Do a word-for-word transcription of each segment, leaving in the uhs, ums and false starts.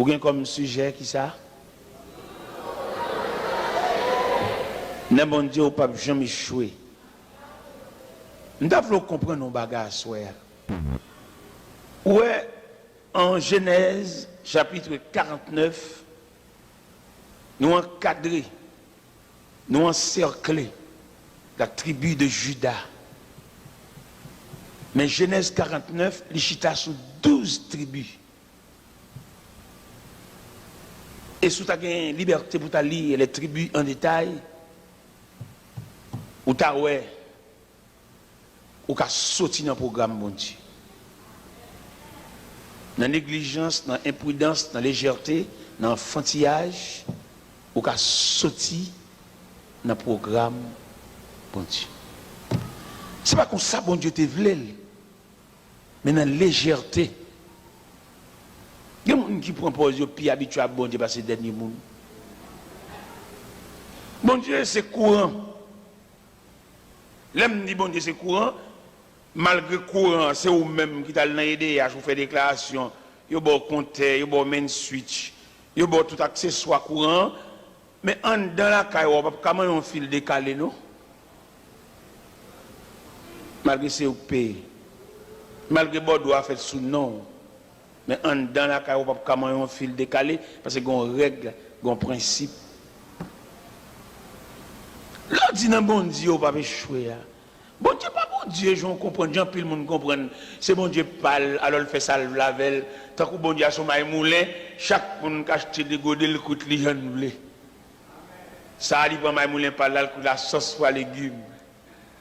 Ou gen kòm sijè kisa? Nan Bondye, ou p ap janm echwe. M ta vle w konprann yon bagay aswè a. Ou wè, an Jenèz, chapit karantnèf, nou ankadre, nou ansèkle la tribi de Jida. Men Jenèz karantnèf, li chita sou douz tribi. E si w ta gen libète pou w ta li les tribus en détail, ou ta wè ou ka soti nan pwogram Bondye. Nan neglijans, nan enpridans, nan lejète, nan anfantiyaj, ou ka soti nan pwogram Bondye. Se pa konsa Bondye te vle l, men nan lejète. Gen moun ki pran pòz yo pi abitye a Bondye pase dènye moun. Bondye se kouran. Lè m di Bondye se kouran, malgre kouran an se ou menm ki t al nan E D H ou fè deklarasyon, yo ba w kontè, yo ba w main switch, yo ba w tout akseswa kouran an, men anndan lakay ou a, w p ap ka manyen yon fil dekale non. Malgre se ou k peye, malgre bòdwo a fèt sou non w, men anndan lakay ou p ap ka manyen yon fil dekale, paske gen yon règ, gen yon prensip. Lè w di nan Bondye ou p ap echwe a, Bondye pa Bondye jan w konprann, jan anpil moun konprann, se Bondye pa l, alò l fè sa l vle avè l. Tankou Bondye a se yon may moulen, chak moun ka achte degode l kwit li jan l vle. Sa a li pran may moulen pa l la, l kwit l a sòs pwa legim.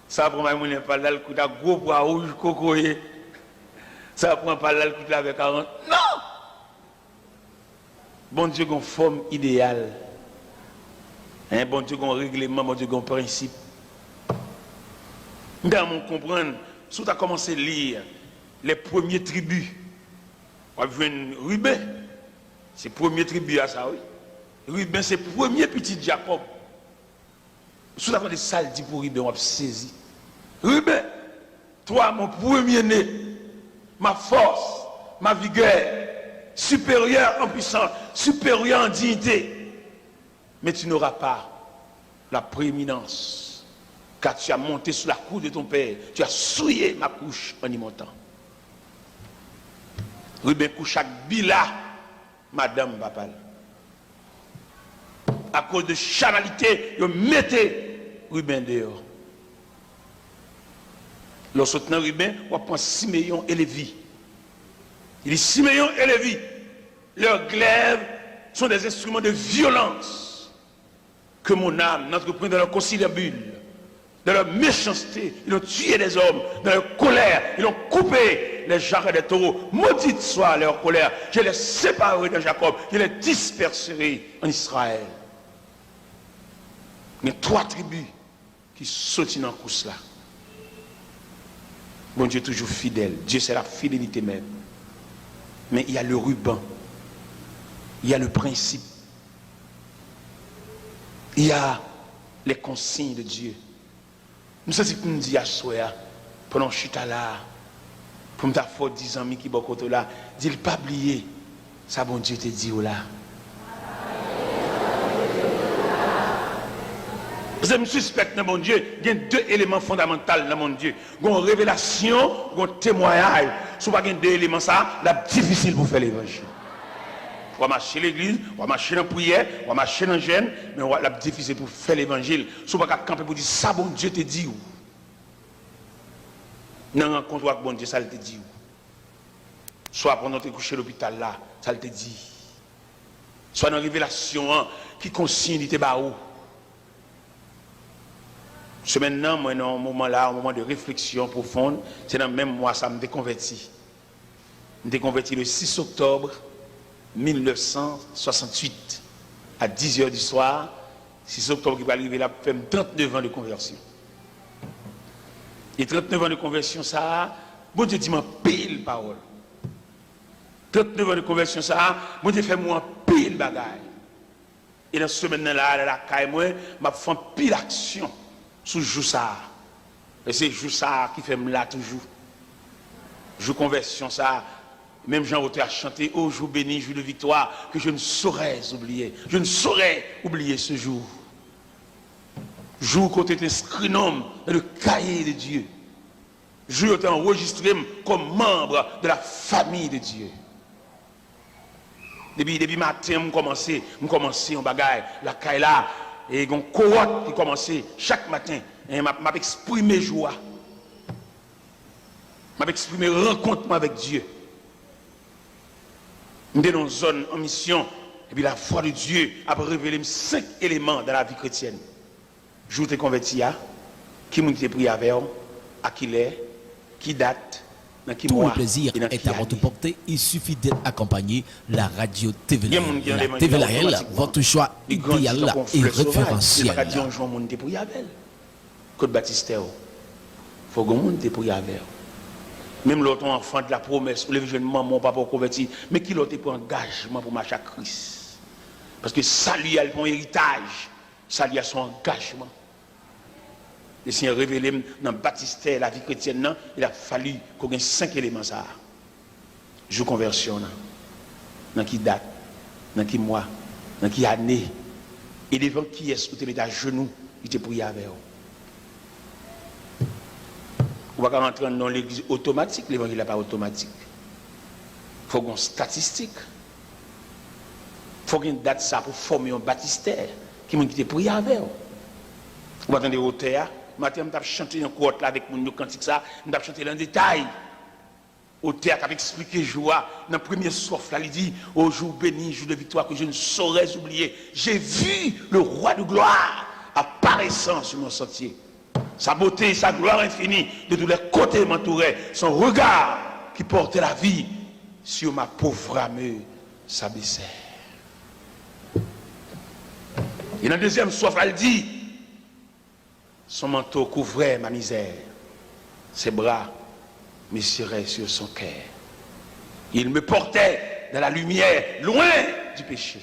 Sa a pran may moulen pa l la, l kwit ak gwo pwa wouj kokoye. Sa a pran pa l la, l kwit l avèk aran. Non! Bondye gen yon fòm ideyal. Hein, Bondye gen yon regleman, Bondye gen yon prensip. M ta renmen w konprann, si w ta kòmanse li les premiers tribus, w ap jwenn Riben. Se premye tribi a sa, wi. Riben se premye pitit Jakòb. Si w ta tande sa l di pou Riben, w ap sezi. Riben, toi, mon premier-né, ma force, ma vigueur, supérieur en puissance, supérieur en dignité. Mais tu n'auras pas la prééminence, car tu as monté sous la croupe de ton père, tu as souillé ma couche en y montant. Riben kouche ak Bila, madanm papa l. Akoz de chanalite, yo mete Riben deyò. Lè w sot nan Riben, w ap pran Simeyon e Levi. Li di, Simeyon e Levi, leurs glaives sont des instruments de violence que mon âme n'entreprend dans leur conciliabule. Dans leur méchanceté, ils ont tué des hommes. Dans leur colère, ils ont coupé les jarrets des taureaux. Maudite soit leur colère. Je les séparerai de Jacob. Je les disperserai en Israël. Gen twa tribi ki soti nan kous la. Bondye toujou fidèl. Dieu c'est la fidélité même. Men il y a le ruban. Il y a le principe. Il y a les consignes de Dieu. M santi pou m di aswè a, pandan w chita la a, pou m ta fè w di zanmi ki bò kote w la, di l pa bliye sa Bondye te di w la. Paske m sispèk nan Bondye, gen de eleman fondamantal nan Bondye. Gen yon revelasyon, gen yon temwayaj. Si w pa gen de eleman sa a, l ap difisil pou w fè levanjil. W a mache legliz, w a mache nan priyè, w a mache nan jèn, men w a, l ap difisil pou w fè levanjil. Si w pa ka kanpe pou di sa Bondye te di w nan rankont ou ak Bondye, sa l te di w. Swa pandan w te kouche lopital la, sa l te di. Swa nan revelasyon an, ki konsiy li te ba ou. Semèn nan, mwen nan yon moman la, yon moman de refleksyon pwofon, se nan menm mwa sa m te konvèti. M te konvèti le six octobre mille neuf cent soixante-huit, à dix heures du soir. Six octobre ki pral rive la ap fè m trannèf an de konvèsyon. E trannèf an de konvèsyon sa a, Bondye di m anpil pawòl. Trannèf an de konvèsyon sa a, Bondye fè m wè anpil bagay. E nan semèn nan la, la lakay mwen, m ap fè anpil aksyon sou jou sa a. E se jou sa a ki fè m la toujou. Jou konvèsyon sa a, Menm jan otè a chante, ô jour béni, jour de victoire, que je ne saurais oublier. Je ne saurais oublier ce jour. Jou kote te enskri non m dans le cahier de Dieu. Jou yo te anrejistre m kòm manm de la famille de Dieu. Depi, depi maten, m kòmanse, m kòmanse yon bagay lakay la, e gen yon kowòt ki kòmanse chak maten. E m ap, m ap eksprime jou a. M ap eksprime rankont mwen avèk Dye. M te nan yon zòn an misyon, epi lavwa de Dye ap revele m senk eleman dan lavi kretyèn. Jou w te konvèti a, ki moun ki te priye avè w, a kilè, ki dat, nan ki mwa, e nan ki ane. Tout le plaisir est à votre portée, il suffit d'être accompagné. La radio T V Gen moun ki an demann la otomatikman. T V L A L, votre choix idéal et référentiel. Li grandi tankou yon flè sovaj, li pa ka di yon jou yon moun te priye avè l. Kot batistè w? Fò gen yon moun te priye avè w. Menm lè w te yon enfant de la promesse, ou leve jwenn manman w, papa w konvèti, men kilè w te pran angajman pou w mache ak Kris? Paske sali a, li pa yon eritaj. Sali a se yon angajman. Lesenyè revele m nan batistè lavi kretyèn nan, il a fallu ke w gen senk eleman sa a. Jou konvèsyon w nan, nan ki dat, nan ki mwa, nan ki ane, e devan kiyès ou te met ajenou, li te priye avè w. Ou pa ka rantre nan yon legliz otomatik, levanjil la pa otomatik. Fò w gen yon statistik. Fò w gen dat sa pou fòme yon batistè. Ki moun ki te priye avè w? Ou pa tande otè a? Maten an, m t ap chante nan kowòt la avèk moun yo kantik sa, m t ap chante l an detay. Otè a t ap eksplike jou a, nan premye swaf la, li di, ô jour béni, jour de victoire que je ne saurais oublier, j'ai vu le roi de gloire apparaissant sur mon sentier. Sa beauté et sa gloire infinie de tous les côtés m'entouraient. Son regard qui portait la vie sur ma pauvre âme s'abaissait. E nan dezyèm swaf la, l di, son manteau couvrait ma misère, ses bras me serraient sur son cœur. Il me portait dans la lumière, loin du péché.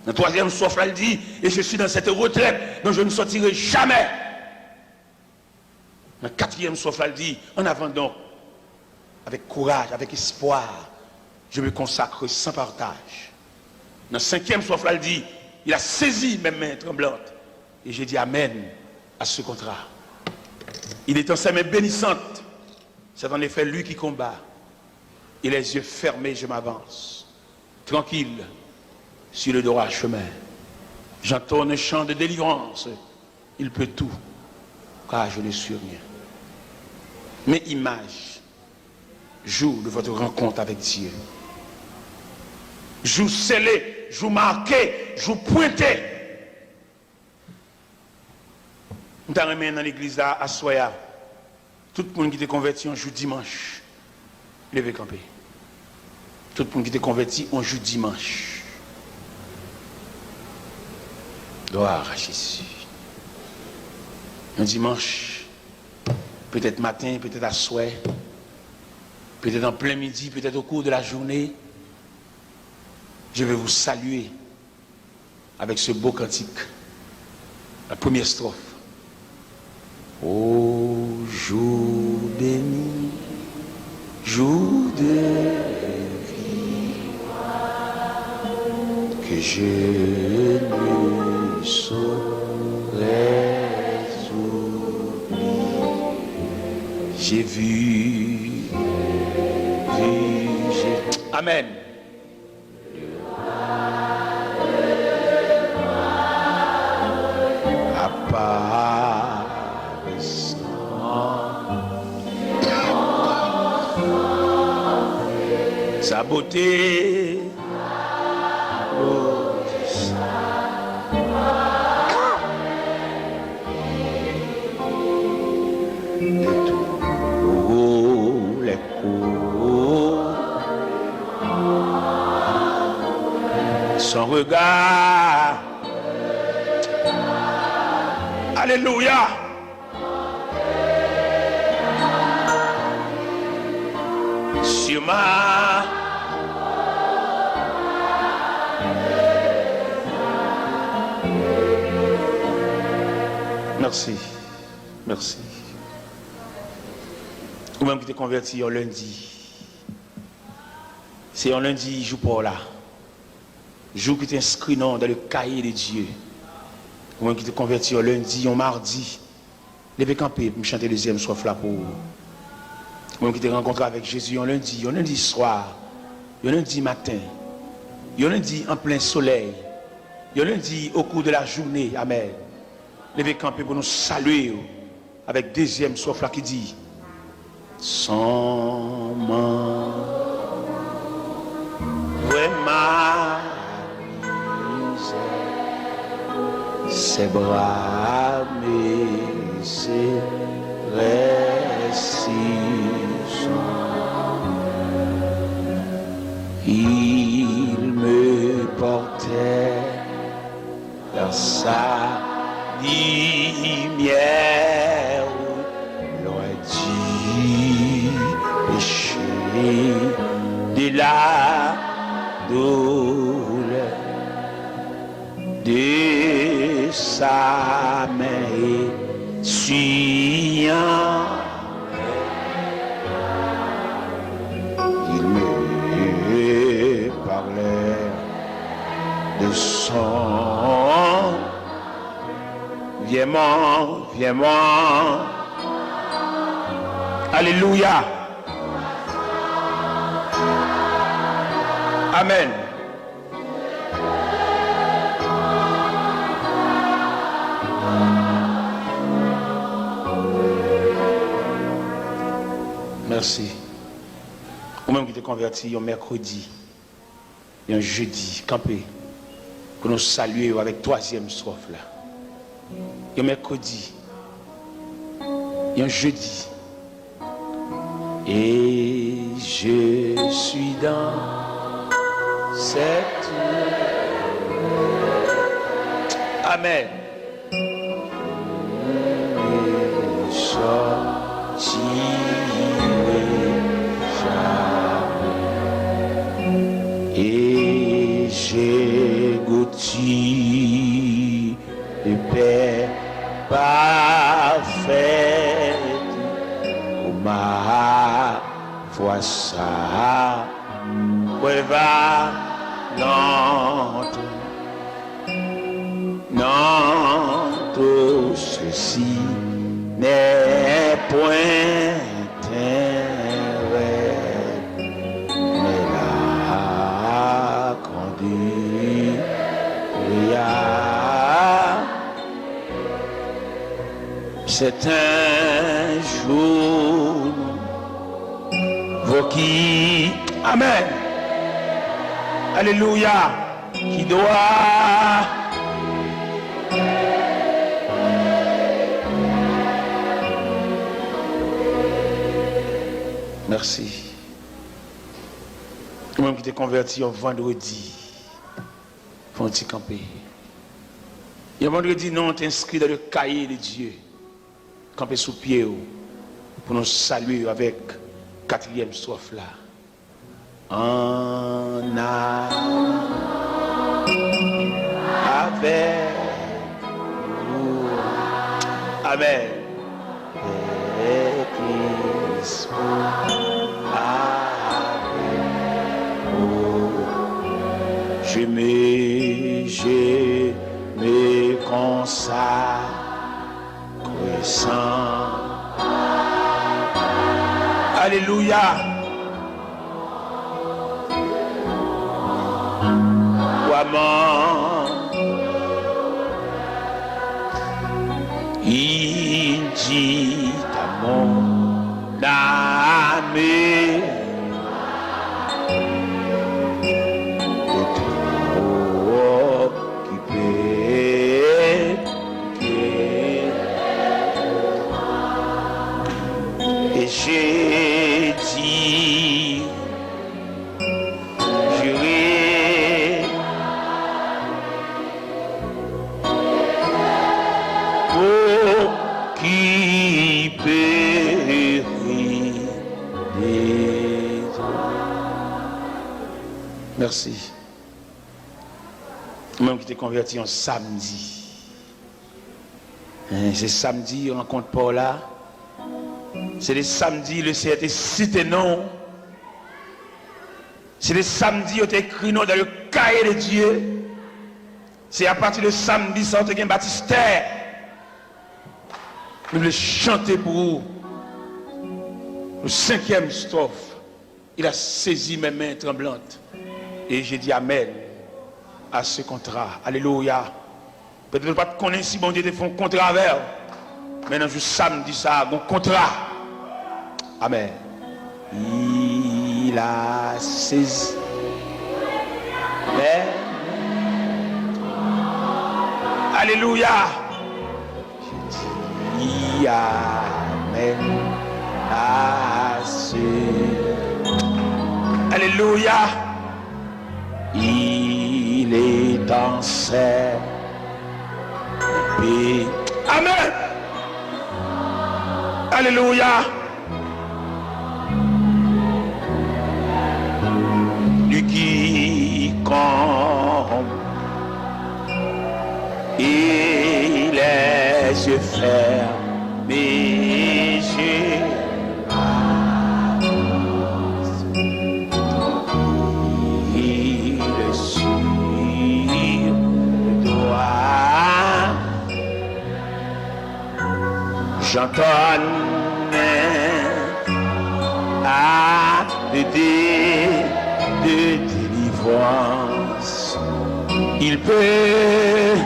Nan twazyèm swaf la, l di, et je suis dans cette retraite dont je ne sortirai jamais. Nan katriyèm swaf la, l di, en avant donc, avec courage, avec espoir, je me consacre sans partage. Nan senkyèm swaf la, l di, il a saisi mes mains tremblantes, et j'ai dit amen à ce contrat. Il étend ses mains bénissantes, c'est en effet lui qui combat, et les yeux fermés, je m'avance. Tranquille sur le droit chemin. J'entonne un chant de délivrance. Il peut tout, car je ne suis rien. Men imaj jou de votre rencontre avec Dieu. Jou sele, jou make, jou pwente. M ta renmen nan legliz la aswè a, tout moun ki te konvèti yon jou dimanch, leve kanpe. Tout moun ki te konvèti yon jou dimanch. Glwa a Jezi. Yon dimanch, petèt maten, petèt aswè, petèt an plen midi, petèt au cours de la journée, je vais vous saluer avec ce beau cantique. La première strophe. Ô jour béni, jour de victoire, que je ne saurais oublier. J'ai vu, vu, j'ai... Amen. Apparaissant. Sa bote. De tous les côtés. Son regard. Alléluia. Sur ma... Mèsi. Mèsi. Ou menm ki te konvèti yon lendi, Se yon lendi jou pa w la. Jou ki te enskri non w dans le cahier de Dieu. Ou menm ki te konvèti yon lendi, yon madi. Leve kanpe pou m chante dezyèm swaf la pou ou. Ou menm ki te rankontre avèk Jezi yon lendi, yon lendi swa, yon lendi maten, yon lendi an plen solèy, yon lendi au cours de la journée. Amèn. Leve kanpe pou nou salye yo avèk dezyèm swaf la ki di, San manzè, ses bras me serrent si son. Il me portait dans sa lumière, loin du péché, de la douleur, de sa main essuyante. Il me parlait de son. Vye mò, vye mò. Alelouya. Amèn. Mèsi. Ou menm ki te konvèti yon mèkredi, yon jedi, kanpe pou nou salye yo avèk twazyèm swaf la. Yon mèkredi, yon jedi. Et je suis dans cette... Amèn. Ne sortirai jamais. Et j'ai goûté de paix parfaite, où ma foi s'abreuva longtemps. Non, tout ceci n'est point un rêve, mais la conduit à... C'est un jour nouveau qui... Amèn. Alelouya. Ki dwa... Mèsi. Ou menm ki te konvèti yon vandredi, fè yon ti kanpe. Yon vandredi, non w te enskri dans le cahier de Dieu. Kanpe sou pye w pou nou salye yo avèk katriyèm swaf la. Ann ale avèk ou. Amèn. Avèk lespri avèk ou. Je me, je me consacre sans... Alelouya. Waman, il dit à mon âme, t'es trop occupé. Et j'ai dit, j'irai pour qui périt de toi. Mèsi. Ou menm ki te konvèti yon samdi. Hein, se samdi rankont pa w la. Se le samedi le Seyè te site non w. Se te samdi yo te ekri nou dans le cahier de Dieu. Se apati de samdi sa yo te gen batistè. Nou vle chante pou ou. Le senkyèm stwòf. Il a saisi mes mains tremblantes. Et j'ai dit amen à ce contrat. Alelouya. Petèt ou pa t konnen si Bondye te fè yon kontra avè w. Men nan jou samdi sa a, gon kontra. Amèn. Il a saisi. Amèn. Alelouya. Di amen à ce. Alelouya. Il est en serre. Amen. Alelouya. De quiconque et les yeux fermés, je m'avance. Il suit droit. J'entends à de, de délivrance. Il peut.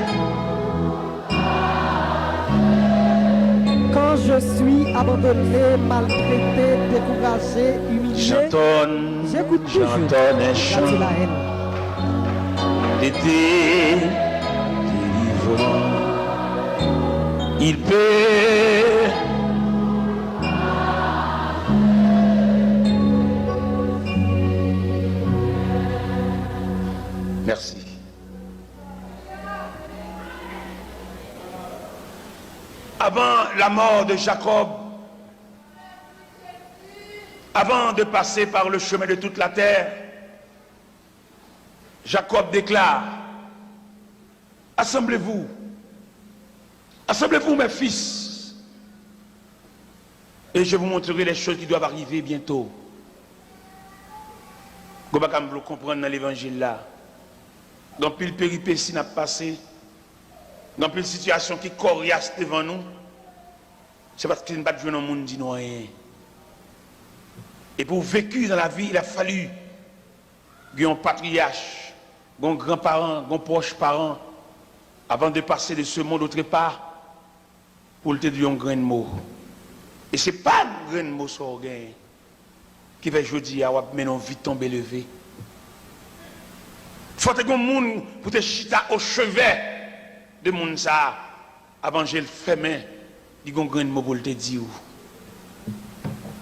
Quand je suis abandonné, maltraité, découragé, humilié, j'écoute toujours Nathanaël. J'entends un chant de dé-, délivrance. Il peut. Merci. Avant la mort de Jacob, avant de passer par le chemin de toute la terre, Jacob déclare, assemblez-vous, assemblez-vous, mes fils, et je vous montrerai les choses qui doivent arriver bientôt. Gon bagay m vle w konprann nan levanjil la. Gen anpil peripesi n ap pase. Gen anpil sitiyasyon ki koryas devan nou. Se paske n pa t jwenn yon moun di nou anyen. Et pour vécu dans la vie, il a fallu gen yon patriyach, gen yon gran paran, gen yon pwòch paran, avant de passer de ce monde autre part, pou l te di yon grenn mo. E se pa grenn mo sa w genyen ki fè jodi a w ap mennen yon vi tonbe leve. Fò te gen yon moun pou te chita au chevet de moun sa a, avan je l fèmen, li gen yon grenn mo pou l te di w.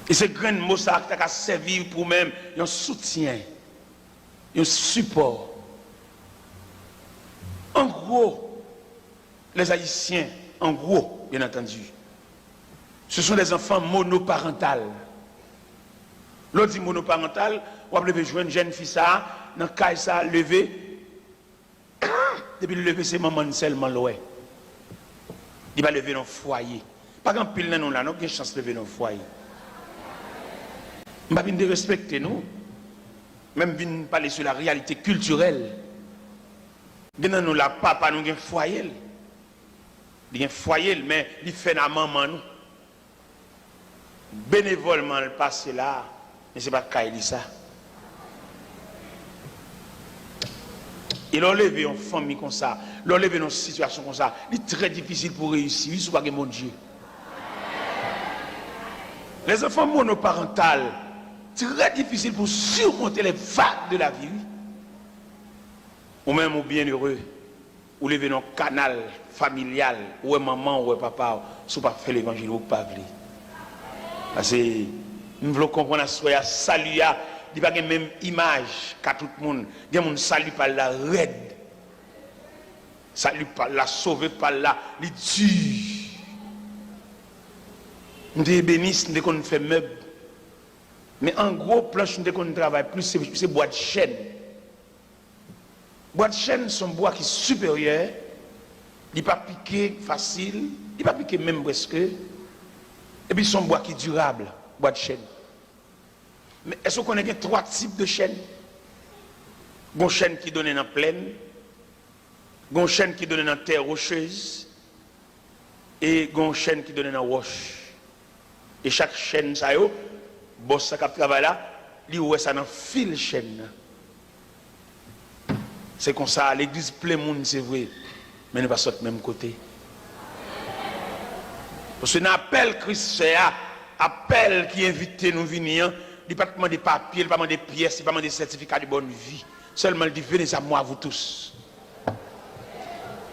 E se grenn mo sa a ki ta ka sèvi pou w menm yon soutyen, yon sipò. En gros, les Haïtiens, en gros, bien entendu, ce sont des enfants monoparentales. Lè w di monoparental, w ap leve jwenn jèn fi sa a, nan kay sa a, leve, depi l leve, se manman l sèlman l wè. Li pa leve nan fwaye. Pa gen anpil nan nou la, non, ki gen chans leve nan fwaye. M pa vin derespekte nou, men m vin pale sou la réalité culturelle. Gen nan nou la, papa nou gen fwaye l. Li gen fwaye l, men li fè nan manman nou. Benevòlman, l pase la, men se pa kay li sa. E lè w leve yon fanmi konsa, lè w leve nan yon sitiyasyon konsa, li trè difisil pou w reyisi, wi, si w pa gen Bondye. Les enfants monoparentales, très difficile pour surmonter les vagues de la vie, wi. Ou menm, ou byenere, ou leve nan yon kanal familyal, ou wè manman w, ou wè papa w, si w pa fè levanjil, ou pa vle. Paske, m vle w konprann aswè a, sali a, li pa gen menm imaj ka tout moun. Gen moun sali pa l la rèd. Sali pa l la, sove pa l la, li di. M te ebenis, m te konn fè mèb. Men an gwo, planch m te konn travay plis, se, se bwa de chèn. Bwa de chèn se yon bwa ki siperyè, li pa pike fasil, li pa pike menm prèske, epi se yon bwa ki dirab, bwa de chèn. Men èske w konnen gen twa tip de chèn? Gon chèn ki donnen nan plèn, gon chèn ki donnen nan tè wochez, e gon chèn ki donnen nan wòch. E chak chèn sa yo, bòs sa k ap travay la, li wè sa nan fil chèn nan. Se konsa, legliz plen moun, se vre, men nou pa sot menm kote. Paske nan apèl Kris fè a, apèl ki envite nou vini an, li pa t mande papye, li pa mande pyès, li pa mande sètifika de bòn vi. Sèlman, li di, venez à moi, vous tous.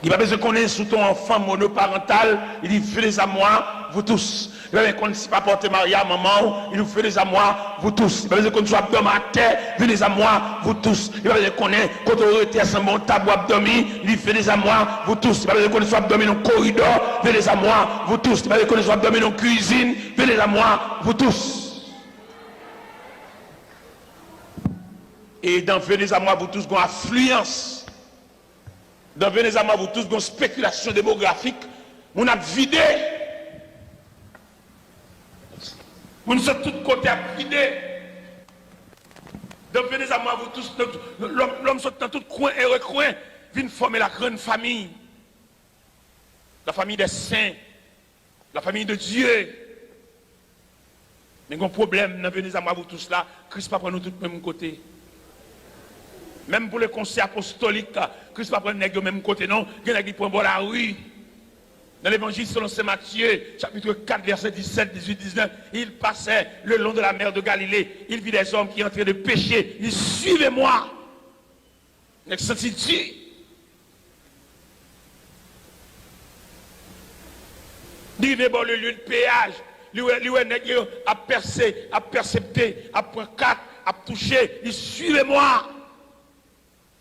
Li pa bezwen konnen si w te yon anfan monoparantal, li di, venez à moi, vous tous. Li pa bezwen konn si papa w te marye a manman w, li di, venez à moi, vous tous. Li pa bezwen konn si w ap dòmi atè, venez à moi, vous tous. Li pa bezwen konnen kote w rete a, si anba yon tab w ap dòmi, li di, venez à moi, vous tous. Li pa bezwen konnen si w ap dòmi nan koridò, venez à moi, vous tous. Li pa bezwen konnen si w ap dòmi nan kwizin, venez à moi, vous tous. E dans venez à moi, vous tous, gon afliyans. Dans venez à moi, vous tous, gon spekilasyon demografik. Moun ap vide. Moun sot tout kote ap vide. Dans venez à moi, vous tous, lòm, lòm sot nan tout kwen e rekwen, vin fòme la grande famille. La famille des saints. La famille de Dieu. Men gon pwoblèm nan venez à moi, vous tous la, Kris pa pran nou tout menm kote. Menm pou le konsèy apostolik, Kris pa pran nèg yo menm kote non, gen nèg li pran bò lari. Dans l'Évangile selon saint Matthieu, chapitre quatre, versets dix-sept, dix-huit, dix-neuf, ils passèrent le long de la mer de Galilée. Ils virent des hommes qui entraient de pêcher. Ils disent, suivez-moi. Nèg santi di. Li rive bò le lieu de péage. Li wè, li wè nèg yo ap pèse, ap pèsepte, ap pran kat, ap touche. Li, suivez-moi.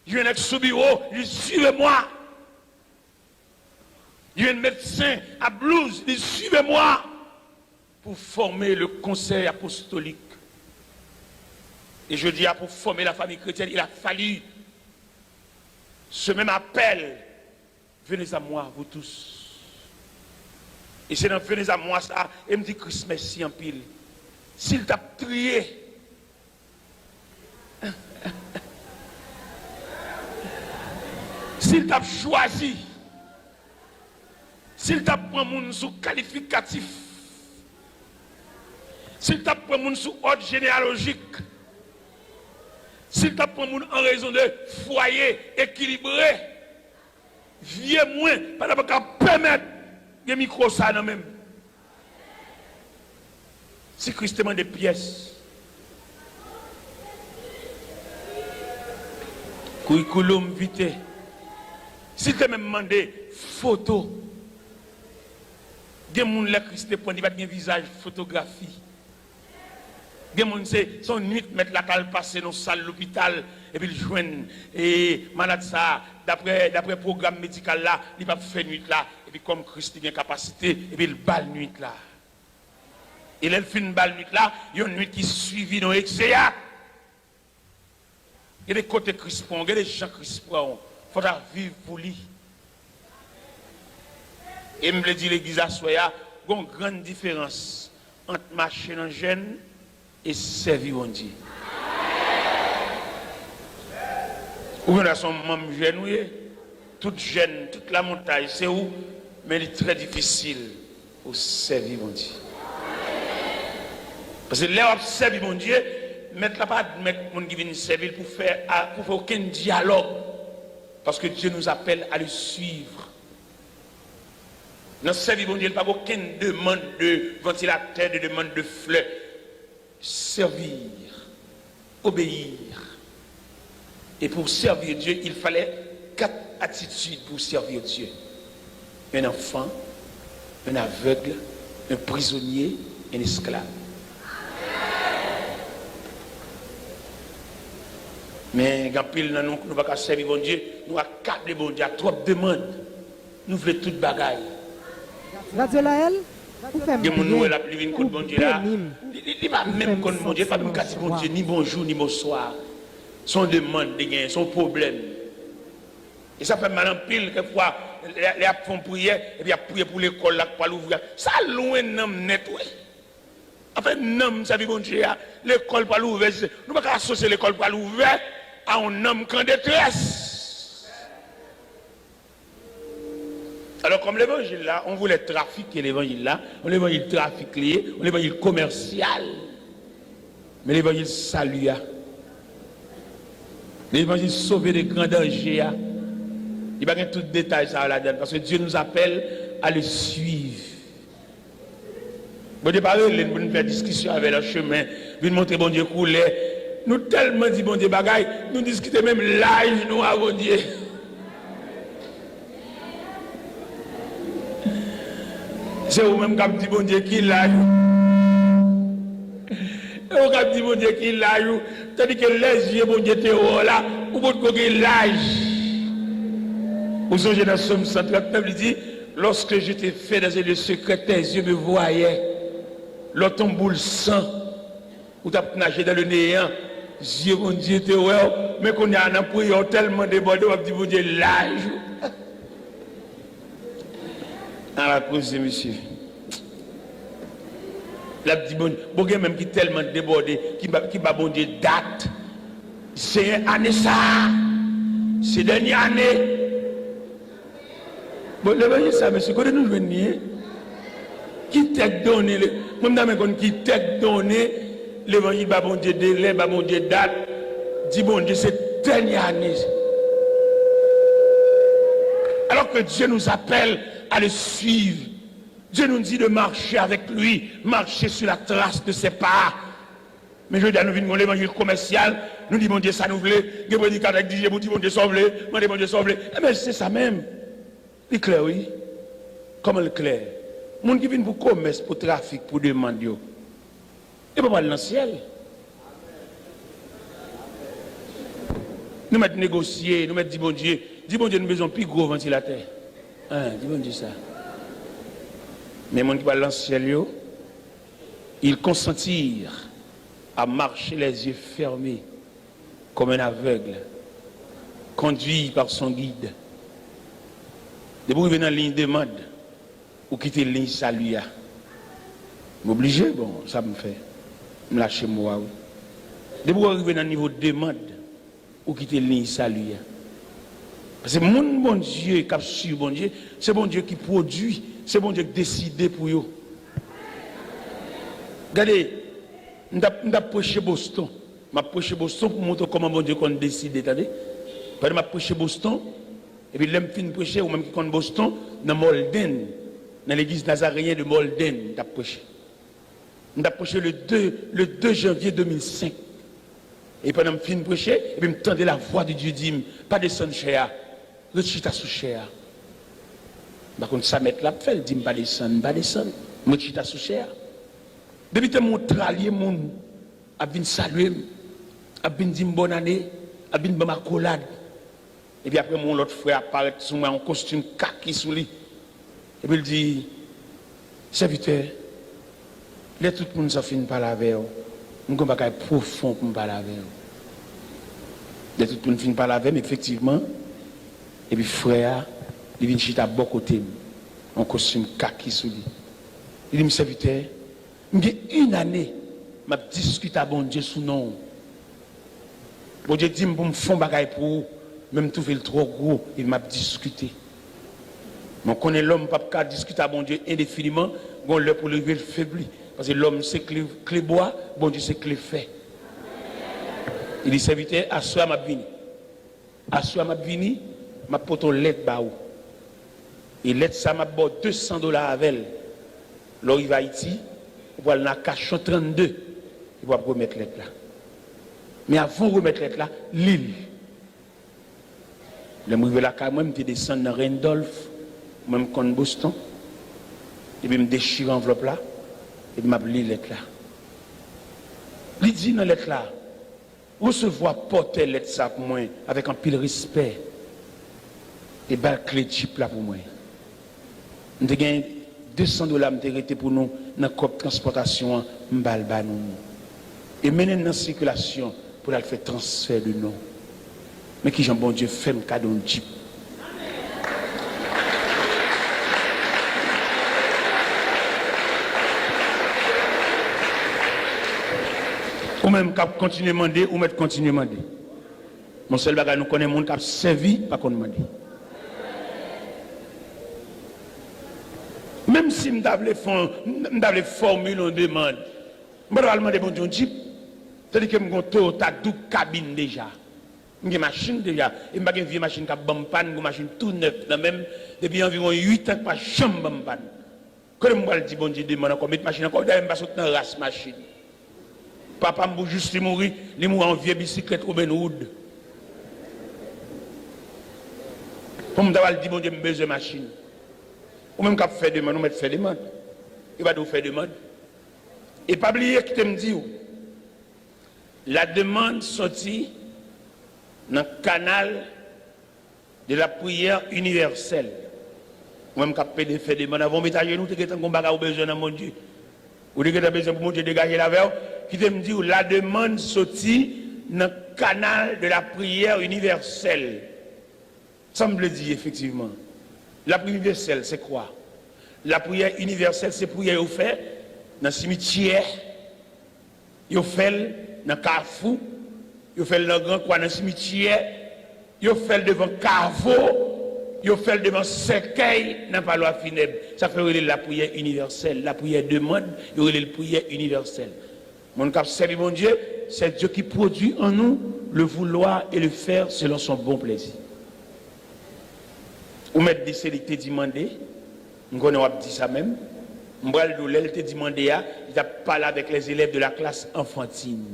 Li wè nèg sou biwo, li, suivez-moi. Li wè medsen ap blouz, li, suivez-moi. Pou fòme le konsèy apostolik. E jodi a, pou fòme la famille chrétienne, il a fallu ce même appel, venez à moi, vous tous. E se nan venez à moi sa, e m di Kris mèsi anpil. Si l t ap triye, si l t ap chwazi, si l t ap pran moun sou kalifikatif, si l t ap pran moun sou òd jeneyalojik, si l t ap pran moun an rezon de fwaye ekilibre, vye mwen pa t ap ka pèmèt gen mikwo sa nan men m. Si Kris te mande pyès, curriculum vitae, si l te menm mande foto, gen moun lè Kris te pran, li pa t gen vizaj fotografi. Gen moun se, se yon nwit mèt la t al pase nan sal lopital, epi l jwenn, e, malad sa a, daprè, daprè pwogram medikal la, li p ap fè nwit la, epi kòm Kris li gen kapasite, epi l ba l nwit la. E lè l fin ba l nwit la, yon nwit ki swivi nan egzeyat. Gen de kote Kris pran w, gen de jan Kris pran w, fò w ta viv pou li. E m vle di legliz aswè a, gon grann diferans ant mache nan jèn e sèvi Bondye. Ou gen dwa se yon manm jèn ou ye, tout jèn, tout lamontaj se ou, men li trè difisil pou sèvi Bondye. Paske lè w ap sèvi Bondye, mèt la pa admèt moun ki vin sèvi l pou fè, a, pou fè okenn dyalòg. Parce que Dieu nous appelle à le suivre. Nan sèvi Bondye, li pa gen okenn demann de vantilatè, de demann de flè. Servir, obéir. Et pour servir Dieu, il fallait quatre attitudes pour servir Dieu. Un enfant, un aveugle, un prisonnier, un esclave. Men gen anpil nan nou, nou pa ka sèvi Bondye, nou akable Bondye ak twòp demann. Nou vle tout bagay. Radyo Lael, ou fè m byen, ou beni m. Gen moun nou wè l ap, li vin kot Bondye a. Li, li, li pa menm konn Bondye, li pa menm ka di Bondye ni bonjou, ni bonswa. Se yon demann li genyen, se yon pwoblèm. E sa fè m mal anpil, kèk fwa, lè, lè y ap fè yon priyè, epi y ap priye pou lekòl la k pral ouvri a. Sa lwen nan m nèt, wi. Anfen, nanm sèvi Bondye a, lekòl pral ouvè, nou pa ka asosye lekòl pral ouvè à un homme qu'en détresse. Alors, comme l'évangile là, on voulait trafiquer l'évangile là, on l'évangile trafic li ye, on l'évangile commercial. Men levanjil sali a, levanjil sove de gran danje a, li pa gen tout detay sa yo ladann, paske Dieu nous appelle à le suivre. Bondye pa rele n pou n fè diskisyon avè l nan chemen, vin montre Bondye koulè. Nou tèlman di Bondye bagay, nou diskite menm laj nou a Bondye. Se ou menm k ap di Bondye ki laj ou. E ou k ap di Bondye ki laj ou. Tandike lè zye Bondye te wè w la, ou potko gen laj. Ou sonje nan Sòm san trant nèf, li di, lorsque j'étais fait dans un lieu secret, tes yeux me voyaient. Lè w t on boul san, ou t ap naje dans le néant, zye Bondye te wè w, men kounye a nan priyè w tèlman debòde, w ap di Bondye laj ou. Ala koze, mesye. L ap di, Bondye, bon, gen menm ki tèlman debòde, ki ba, ki ba Bondye dat. Senyè, ane sa a, se dènye ane. Bon, levanjil sa, mesye, kote nou jwenn li, en? Ki tèks donnen, le, mwen, m ta renmen konn ki tèks donnen levanjil ba Bondye delè, ba Bondye dat, di Bondye se dènye ane. Alors que Dieu nous appelle à le suivre. Dieu nous dit de marcher avec lui, marcher sur la trace de ses pas. Men jodi a nou vin gon levanjil komèsyal, nou di Bondye sa nou vle, gen predikatè k di je pou di Bondye sa w vle, mande Bondye sa w vle. Enben, se sa menm. Li klè, wi. Kòman l klè? Moun ki vin pou komès, pou trafik, pou demann yo, yo pa pral nan syèl. Nou mèt negosye, nou mèt di Bondye, di Bondye nou bezwen pi gwo vantilatè. Hein, di Bondye sa. Men moun ki pral nan syèl yo, ils consentirent à marcher les yeux fermés comme un aveugle, conduit par son guide. Depi w rive nan liy demann, ou kite liy sali a. M oblije, bon, sa m fè. M lache mo a, wi. Depi w rive nan nivo demann, ou kite liy sali a. Paske moun Bondye k ap swiv Bondye, se Bondye ki pwodui, se Bondye k deside pou yo. Gade, m t ap, m t ap preche Boston. M ap preche Boston pou montre w kòman Bondye konn deside, tande. Pandan m ap preche Boston, epi lè m fin preche, ou menm ki konn Boston, nan Malden, nan legliz Nazareyen de Malden, m t ap preche. M t ap preche le de, le de janvye de mil senk. E pandan m fin preche, epi m tande lavwa de Dye di m, pa desann chè a, ret chita sou chè a. M pa konn sa mèt la ap fè, l di m pa desann, m pa desann. M ret chita sou chè a. Depi tan m wè yon tralye moun ap vin salye m, ap vin di m bòn ane, ap vin ban m akolad. Epi apre m wè yon lòt frè ap parèt sou mwen, yon kostim kaki sou li. Epi l di, sèvitè, lè tout moun sa fin pale avè w, m gen yon bagay pwofon pou m pale avè w. Lè tout moun fin pale avè m, efektivman, epi frè a, li vin chita bò kote m, yon kostim kaki sou li. Li di m, sèvitè, m gen yon ane m ap diskite a Bondye sou non w. Bondye di m pou m fè yon bagay pou ou, men m twouve l twò gwo, epi m ap diskite. Men w konnen lòm p ap ka diskite a Bondye endefiniman, gon lè pou l rive l febli. Paske lòm se kle, kle bwa, Bondye se kle fè. Li di, sèvitè, aswè a m ap vini. Aswè a m ap vini, m ap pote yon lèt ba ou. E lèt sa, m ap ba w de san dola avè l. Lè w rive Ayiti, ou pral nan Akasyon trannde, epi w ap remèt lèt la. Men avan w remèt lèt la, li l. Lè m rive lakay mwen, m te desann nan Randolph, mwen m konn Boston, epi m dechire anvlòp la, epi m ap li lèt la. Li di nan lèt la, resevwa pòtè lèt sa pou mwen avèk anpil respè, e ba l kle djip la pou mwen. M te gen de san dola m te rete pou nou nan kòb transpòtasyon an, m ba l ba nou. E mennen n nan sikilasyon pou l al fè transfè de non. Men kijan Bondye fè m kado yon djip. Ou menm k ap kontinye mande, ou mèt kontinye mande. Yon sèl bagay nou konnen, moun k ap sèvi pa konn mande. Menm si m ta vle fè yon, m ta vle fòmile yon demann, m pa t pral mande Bondye yon djip. Tandike m gen yon Toyota doub kabin deja. M gen machin deja. E m pa gen vye machin k ap ban m pàn, m gen yon machin tou nèf nan men m. Depi anviwon uit an k pa janm ban m pàn. Kote m pral di Bondye demann ankò, met machin ankò? Dayè m pa sot nan ras machin. Papa m pou jis li mouri, li mouri an vye bisiklèt Robin Hood. Pou m ta pral di Bondye m bezwen machin. Ou menm k ap fè demann, ou mèt fè demann. E pa di w fè demann. E pa bliye, kite m di w, la demande soti nan kanal de la prière universelle. Ou menm k ap pede fè demann, avan w met ajenou, ou te gentan gon bagay ou bezwen nan Bondye. Ou te gentan bezwen pou Bondye degaje l avè w. Kite m di w, la demande soti nan kanal de la prière universelle. Sa m vle di efektivman. La prière universelle, c'est quoi? La prière universelle, se priyè yo fè nan simityè, yo fè l nan kafou, yo fè l nan gran kwa nan simityè, yo fè l devan kavo, yo fè l devan sèkèy nan palwa finèb. Sa fè yo rele l la prière universelle, la prière demande, yo rele l prière universelle. Moun k ap sèvi Bondye, c'est Dieu qui produit en nous le vouloir et le faire selon son bon plaisir. Ou mèt di se li k te di mande, m konnen w ap di sa menm. M pral di w, lè l te di mande a, li t ap pale avèk les élèves de la classe enfantine.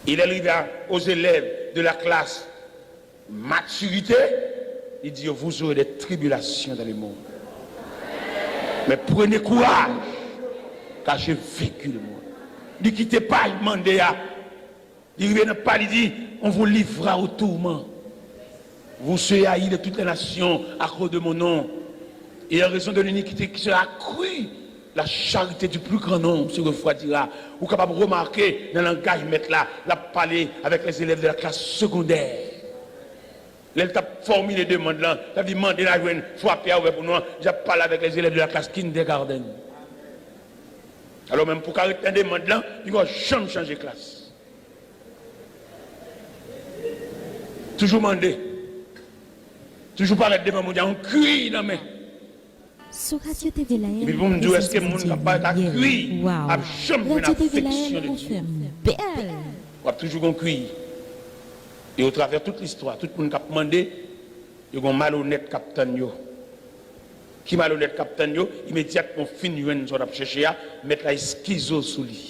E lè l rive a, aux élèves de la classe maturité, li di yo, vous aurez des tribulations dans le monde. Mais prenez courage, car j'ai vaincu le monde. Li kite paj mande a, li rive nan pa, li di, on vous livrera au tourment. Vous serez haïs de toutes les nations à cause de mon nom. Et en raison de l'iniquité qui sera accrue, la charité du plus grand nombre se refroidira. Ou kapab remake nan langaj mèt la, l ap pale avèk les élèves de la classe secondaire. Lè l t ap fòmile demann lan, sa vle di mande n a jwenn, frape a ouvè pou nou an, l t ap pale avèk les élèves de la classe kindergarten. Alò menm pou w ka ret nan demann lan, li p ap janm chanje klas. Toujou mande. Toujou parèt devan Bondye ak yon kwi nan men. Sou Radyo T V Live, epi pou m di w, èske moun k ap parèt ak kwi ap janm jwenn afeksyon de Dye? W ap toujou gen yon kwi. E otravè tout listwa, tout moun k ap mande, yo gen malonèt k ap tann yo. Ki malonèt k ap tann yo? Imedyatman w fin jwenn sa w t ap chèche a, mèt la eskize w sou li.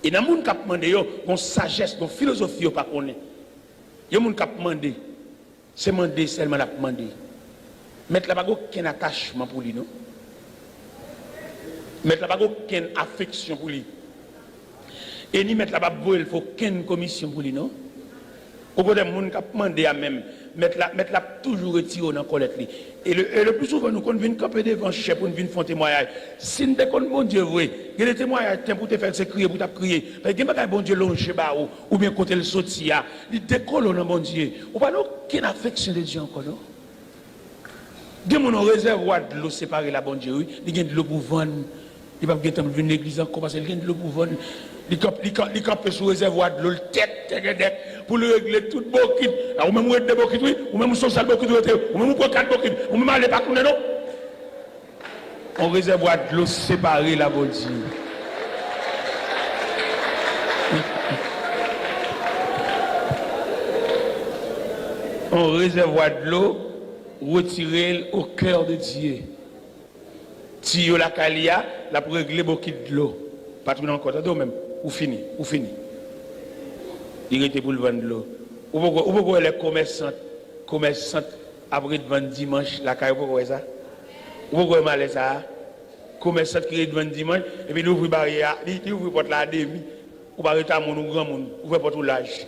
E nan moun k ap mande yo, gen sajès, gen filozofi yo pa konnen. Gen moun k ap mande, se mande sèlman l ap mande. Mèt la pa gen okenn atachman pou li, non. Mèt la pa gen okenn afeksyon pou li. E ni mèt la p ap voye l fè okenn komisyon pou li, non. Okontrè, moun k ap mande a menm, mèt la, mèt la ap toujou retire w nan kòlèt li. E le, e le pli souvan, nou konn vin kanpe devan chè pou n vin fè yon temwayaj. Si n te konn Bondye vre, gen de temwayaj, tenp ou te fè l, se kriye pou w t ap kriye. Paske gen bagay Bondye lonje ba ou, oubyen kote l soti a, li dekole w nan Bondye. Ou pa nan okenn afeksyon de Dye ankò, non. Gen moun, yon rezèvwa dlo separe l a Bondye, wi. Li gen dlo pou vann. Li p ap gen tan pou l vin legliz ankò paske l gen dlo pou vann. Li kanp-, li kan-, li kanpe sou rezèvwa dlo l tèt tègèdèk pou l regle tout bokit. A, ou menm ou rete de bokit, wi. Ou menm ou se yon sèl bokit ou rete. Ou menm ou pran kat bokit. Ou menm ale pa tounen, non. Yon rezèvwa dlo separe l a Bondye. Yon rezèvwa dlo retire l au cœur de Dieu. Tiyo lakay li a, l ap regle bokit dlo. Pa tounen ankò, tande w menm. Ou fini, ou fini. Li rete pou l vann dlo. Ou poko, ou poko wè lè komèsant, komèsant ap ret vann dimanch lakay, ou poko wè sa? Ou poko wè malè sa a? Komèsant ki ret vann dimanch, epi li ouvri baryè a, li, li ouvri pòt la a demi. Ou pa ret a moun, ou granmoun, ouvè pòt ou laj.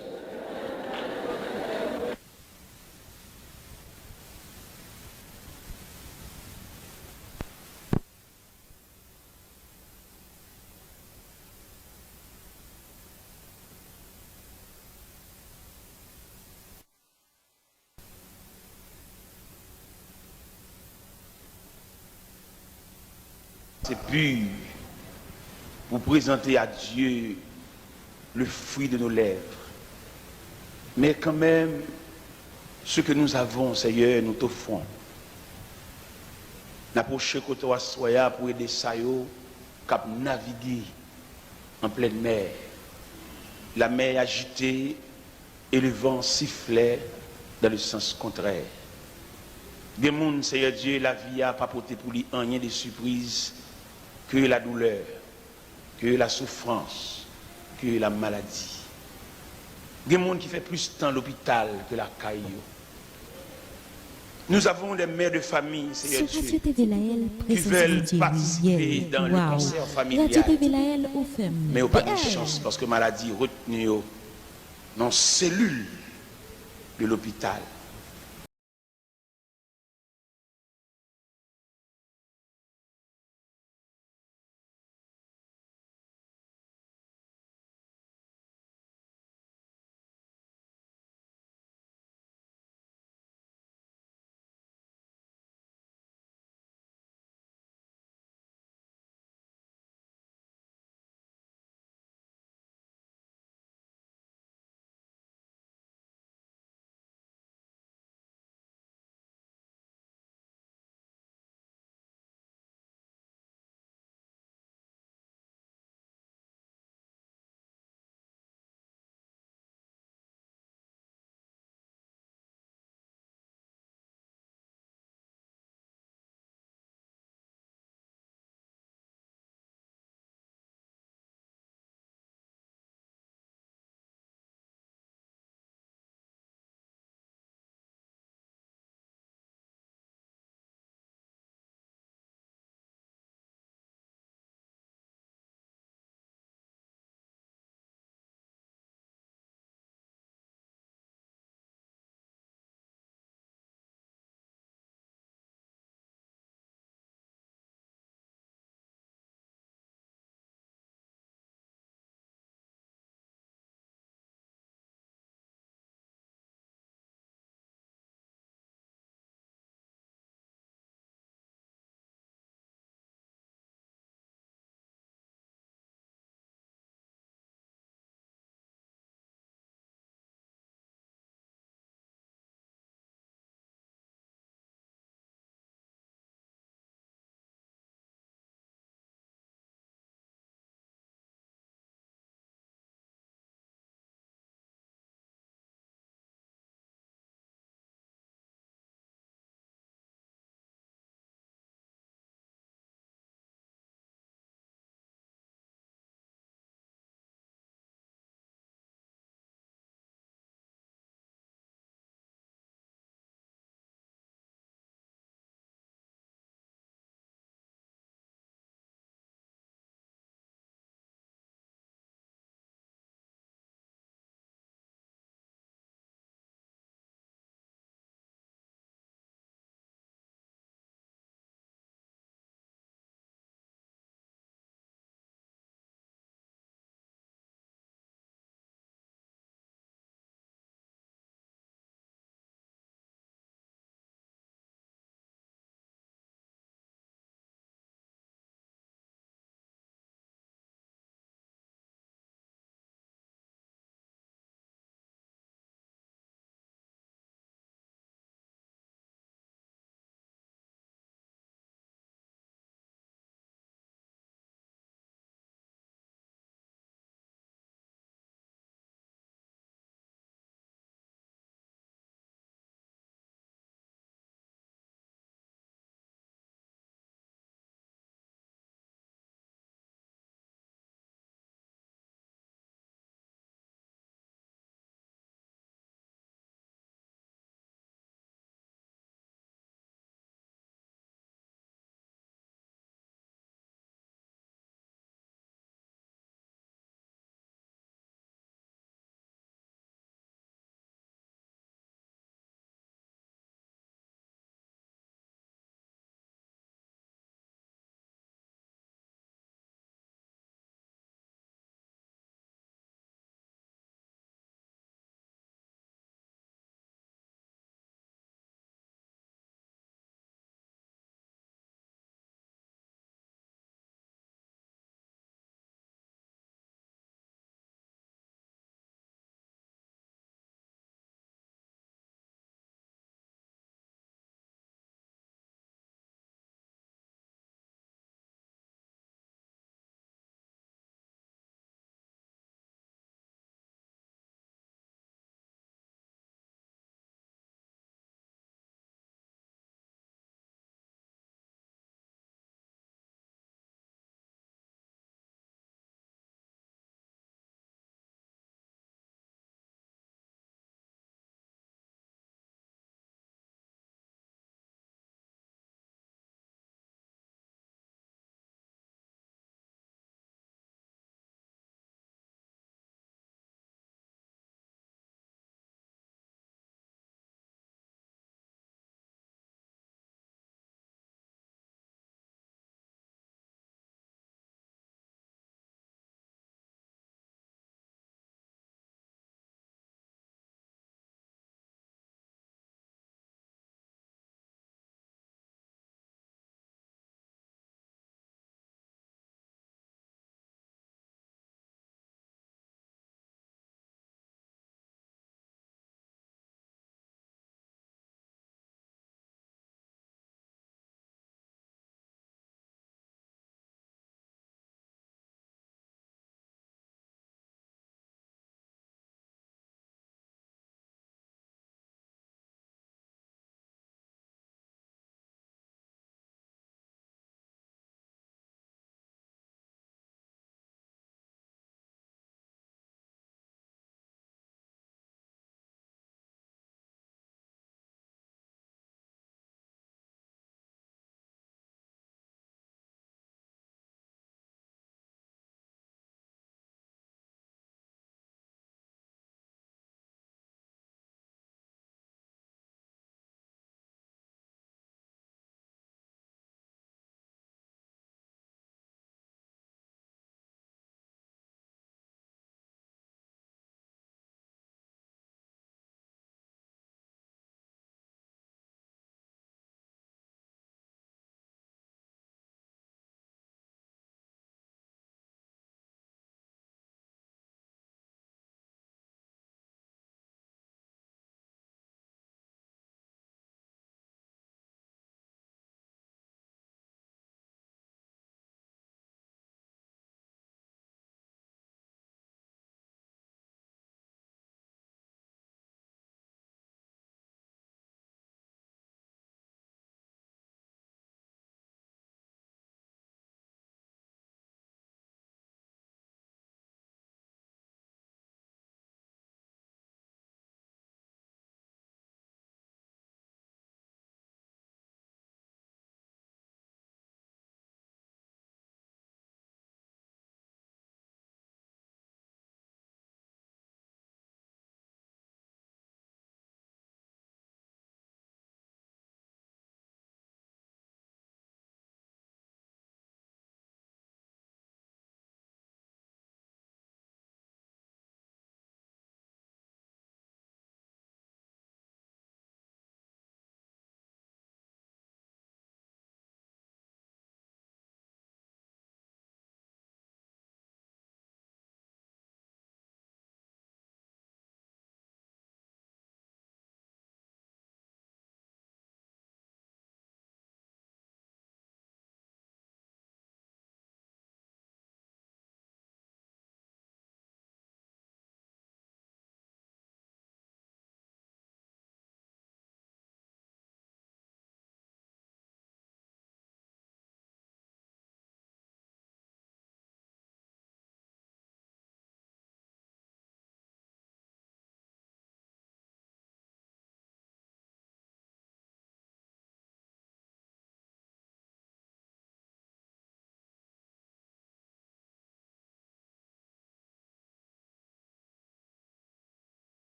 C'est pur pour présenter à Dieu le fruit de nos lèvres. Mais quand même, ce que nous avons, Seigneur, nous t'offrons. N apwoche kote w aswè a pou ede sa yo k ap navige en pleine mer. La mer est agitée et le vent sifflait dans le sens contraire. Gen moun, Seyè Dye, lavi a pa pote pou li anyen de sipriz ke la doulè, ke la soufrans, ke la maladi. Gen moun ki fè plis tan lopital ke lakay yo. Nous avons des mères de famille, Seigneur Dieu, qui veulent participer dans le concert familial, men yo pa gen chans paske maladi retni yo nan selil de lopital.